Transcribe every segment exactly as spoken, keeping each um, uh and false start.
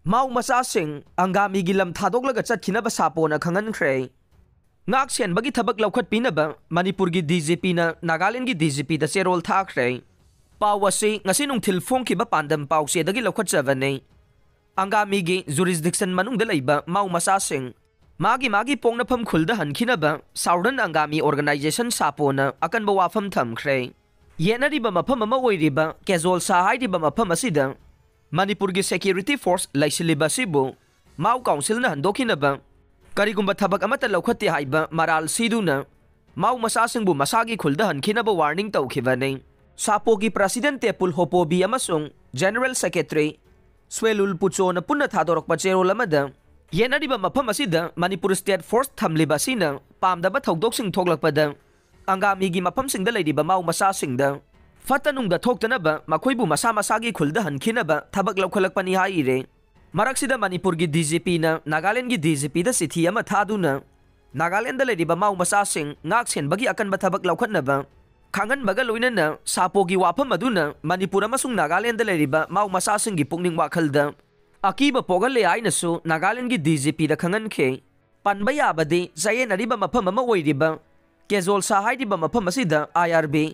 ꯃꯥꯎ ꯃꯆꯥꯁꯤꯡ ꯑꯪꯒꯥꯃꯤꯒꯤ ꯂꯝ ꯊꯥꯗꯣꯛꯂꯒ ꯆꯠꯈꯤꯅꯕ ꯁꯥꯄꯣꯅ ꯈꯪꯍꯟꯈ꯭ꯔꯦ꯫ ꯉꯥꯛ ꯁꯦꯟꯕꯒꯤ ꯊꯕꯛ ꯂꯧꯈꯠꯄꯤꯅꯕ ꯃꯅꯤꯄꯨꯔꯒꯤ ꯗꯤ ꯖꯤ ꯄꯤꯅ ꯅꯥꯒꯥꯂꯦꯟꯒꯤ ꯗꯤ ꯖꯤ ꯄꯤꯗ ꯆꯦꯔꯣꯜ ꯊꯥꯈ꯭ꯔꯦ꯫ ꯄꯥꯎ ꯑꯁꯤ ꯉꯁꯤ ꯅꯨꯡꯊꯤꯜ ꯐꯣꯡꯈꯤꯕ ꯄꯥꯟꯗꯝ ꯄꯥꯎꯆꯦꯗꯒꯤ ꯂꯧꯈꯠꯆꯕꯅꯤ꯫ ꯑꯪꯒꯥꯃꯤꯒꯤ ꯖꯨꯔꯤꯁꯗꯤꯛꯁꯟ ꯃꯅꯨꯡꯗ ꯂꯩꯕ ꯃꯥꯎ ꯃꯆꯥꯁꯤꯡ ꯃꯥꯒꯤ ꯃꯥꯒꯤ ꯄꯣꯛꯅꯐꯝ ꯈꯨꯜꯗ ꯍꯟꯈꯤꯅꯕ ꯁꯥꯎꯗꯔꯟ ꯑꯪꯒꯥꯃꯤ ꯑꯣꯔꯒꯅꯥꯏꯖꯦꯁꯟ ꯁꯥꯄꯣꯅ ꯑꯀꯟꯕ ꯋꯥꯐꯝ ꯊꯝꯈ꯭ꯔꯦ꯫ ꯌꯦꯠꯅꯔꯤꯕ ꯃꯐꯝ ꯑꯃ ꯑꯣꯏꯔꯤꯕ ꯀꯦꯖꯣꯜꯁꯥ ꯍꯥꯏꯔꯤꯕ ꯃꯐꯝ ꯑꯁꯤꯗ ꯃꯅꯤꯄꯨꯔꯒꯤ ꯁꯦꯀ꯭ꯌꯨꯔꯤꯇꯤ ꯐꯣꯔꯁ ꯂꯩꯁꯤꯜꯂꯤꯕ ꯑꯁꯤꯕꯨ ꯃꯥꯎ ꯀꯥꯎꯟꯁꯤꯜꯅ ꯍꯟꯗꯣꯛꯈꯤꯅꯕ ꯀꯔꯤꯒꯨꯝꯕ ꯊꯕꯛ ꯑꯃꯠꯇ ꯂꯧꯈꯠꯇꯦ ꯍꯥꯏꯕ ꯃꯔꯥꯜ ꯁꯤꯗꯨꯅ ꯃꯥꯎ ꯃꯆꯥꯁꯤꯡꯕꯨ ꯃꯁꯥꯒꯤ ꯈꯨꯜꯗ ꯍꯟꯈꯤꯅꯕ ꯋꯥꯔꯅꯤꯡ ꯇꯧꯈꯤꯕꯅꯤ꯫ ꯁꯥꯄꯣꯒꯤ ꯄ꯭ꯔꯁꯤꯗꯦꯟ ꯇꯦꯄꯨꯜ ꯍꯣꯄꯣꯕꯤ ꯑꯃꯁꯨꯡ ꯖꯦꯅꯔꯦꯜ ꯁꯦꯀ꯭ꯔꯦꯇꯔꯤ ꯁ꯭ꯋꯦꯂꯨꯜ ꯄꯨꯆꯣꯅ ꯄꯨꯟꯅ ꯊꯥꯗꯣꯔꯛꯄ ꯆꯦꯔꯣꯜ ꯑꯃꯗ, ꯌꯦꯠꯅꯔꯤꯕ ꯃꯐꯝ ꯑꯁꯤꯗ ꯃꯅꯤꯄꯨꯔ ꯁ꯭ꯇꯦꯠ ꯐꯣꯔꯁ ꯊꯝꯂꯤꯕ ꯑꯁꯤꯅ ꯄꯥꯝꯗꯕ ꯊꯧꯗꯣꯛꯁꯤꯡ ꯊꯣꯛꯂꯛꯄꯗ ꯑꯪꯒꯥꯃꯤꯒꯤ ꯃꯐꯝꯁꯤꯡꯗ ꯂꯩꯔꯤꯕ ꯃꯥꯎ ꯃꯆꯥꯁꯤꯡꯗ ꯐꯠꯇ ꯅꯨꯡꯗ ꯊꯣꯛꯇꯅꯕ ꯃꯈꯣꯏꯕꯨ ꯃꯁꯥ ꯃꯁꯥꯒꯤ ꯈꯨꯜꯗ ꯍꯟꯈꯤꯅꯕ ꯊꯕꯛ ꯂꯧꯈꯠꯂꯛꯄꯅꯤ ꯍꯥꯏꯔꯦ꯫ ꯃꯔꯛꯁꯤꯗ ꯃꯅꯤꯄꯨꯔꯒꯤ ꯗꯤ ꯖꯤ ꯄꯤꯅ ꯅꯥꯒꯥꯂꯦꯟꯒꯤ ꯗꯤ ꯖꯤ ꯄꯤꯗ ꯆꯤꯊꯤ ꯑꯃ ꯊꯥꯗꯨꯅ ꯅꯥꯒꯥꯂꯦꯟꯗ ꯂꯩꯔꯤꯕ ꯃꯥꯎ ꯃꯆꯥꯁꯤꯡ ꯉꯥꯛ ꯁꯦꯟꯕꯒꯤ ꯑꯀꯟꯕ ꯊꯕꯛ ꯂꯧꯈꯠꯅꯕ ꯈꯪꯍꯟꯕꯒ ꯂꯣꯏꯅꯅ ꯁꯥꯄꯣꯒꯤ ꯋꯥꯐꯝ ꯑꯗꯨꯅ ꯃꯅꯤꯄꯨꯔ ꯑꯃꯁꯨꯡ ꯅꯥꯒꯥꯂꯦꯟꯗ ꯂꯩꯔꯤꯕ ꯃꯥꯎ ꯃꯆꯥꯁꯤꯡꯒꯤ ꯄꯨꯛꯅꯤꯡ ꯋꯥꯈꯜꯗ ꯑꯀꯤꯕ ꯄꯣꯛꯍꯜꯂꯦ ꯍꯥꯏꯅꯁꯨ ꯅꯥꯒꯥꯂꯦꯟꯒꯤ ꯗꯤ ꯖꯤ ꯄꯤꯗ ꯈꯪꯍꯟꯈꯤ꯫ ꯄꯟꯕ ꯌꯥꯕꯗꯤ ꯆꯌꯦꯠꯅꯔꯤꯕ ꯃꯐꯝ ꯑꯃ ꯑꯣꯏꯔꯤꯕ ꯀꯦꯖꯣꯜꯁꯥ ꯍꯥꯏꯔꯤꯕ ꯃꯐꯝ ꯑꯁꯤꯗ ꯑꯥꯏ ꯑꯥꯔ ꯕꯤ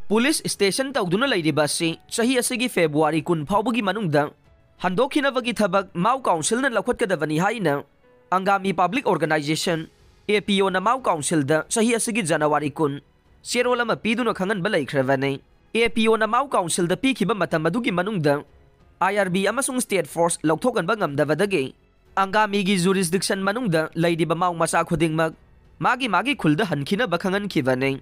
ꯄꯨꯂꯤꯁ ꯁ꯭ꯇꯦꯁꯟ ꯇꯧꯗꯨꯅ ꯂꯩꯔꯤꯕ ꯑꯁꯤ ꯆꯍꯤ ꯑꯁꯤꯒꯤ ꯐꯦꯕ꯭ꯔꯨꯋꯥꯔꯤ ꯀꯨꯟ ꯐꯥꯎꯕꯒꯤ ꯃꯅꯨꯡꯗ ꯍꯟꯗꯣꯛꯈꯤꯅꯕꯒꯤ ꯊꯕꯛ ꯃꯥꯎ ꯀꯥꯎꯟꯁꯤꯜꯅ ꯂꯧꯈꯠꯀꯗꯕꯅꯤ ꯍꯥꯏꯅ ꯑꯪꯒꯥꯃꯤ ꯄꯕ꯭ꯂꯤꯛ ꯑꯣꯔꯒꯅꯥꯏꯖꯦꯁꯟ, ꯑꯦ ꯄꯤ ꯑꯣꯅ ꯃꯥꯎ ꯀꯥꯎꯟꯁꯤꯜꯗ ꯆꯍꯤ ꯑꯁꯤꯒꯤ ꯖꯅꯋꯥꯔꯤ ꯀꯨꯟ ꯆꯦꯔꯣꯜ ꯑꯃ ꯄꯤꯗꯨꯅ ꯈꯪꯍꯟꯕ ꯂꯩꯈ꯭ꯔꯕꯅꯤ꯫ ꯑꯦ ꯄꯤ ꯑꯣꯅ ꯃꯥꯎ ꯀꯥꯎꯟꯁꯤꯜꯗ ꯄꯤꯈꯤꯕ ꯃꯇꯝ ꯑꯗꯨꯒꯤ ꯃꯅꯨꯡꯗ ꯑꯥꯏ ꯑꯥꯔ ꯕꯤ ꯑꯃꯁꯨꯡ ꯁ꯭ꯇꯦꯠ ꯐꯣꯔꯁ ꯂꯧꯊꯣꯛꯍꯟꯕ ꯉꯝꯗꯕꯗꯒꯤ ꯑꯪꯒꯥꯃꯤꯒꯤ ꯖꯨꯔꯤꯁꯗꯤꯛꯁꯟ ꯃꯅꯨꯡꯗ ꯂꯩꯔꯤꯕ ꯃꯥꯎ ꯃꯆꯥ ꯈꯨꯗꯤꯡꯃꯛ ꯃꯥꯒꯤ ꯃꯥꯒꯤ ꯈꯨꯜꯗ ꯍꯟꯈꯤꯅꯕ ꯈꯪꯍꯟꯈꯤꯕꯅꯤ꯫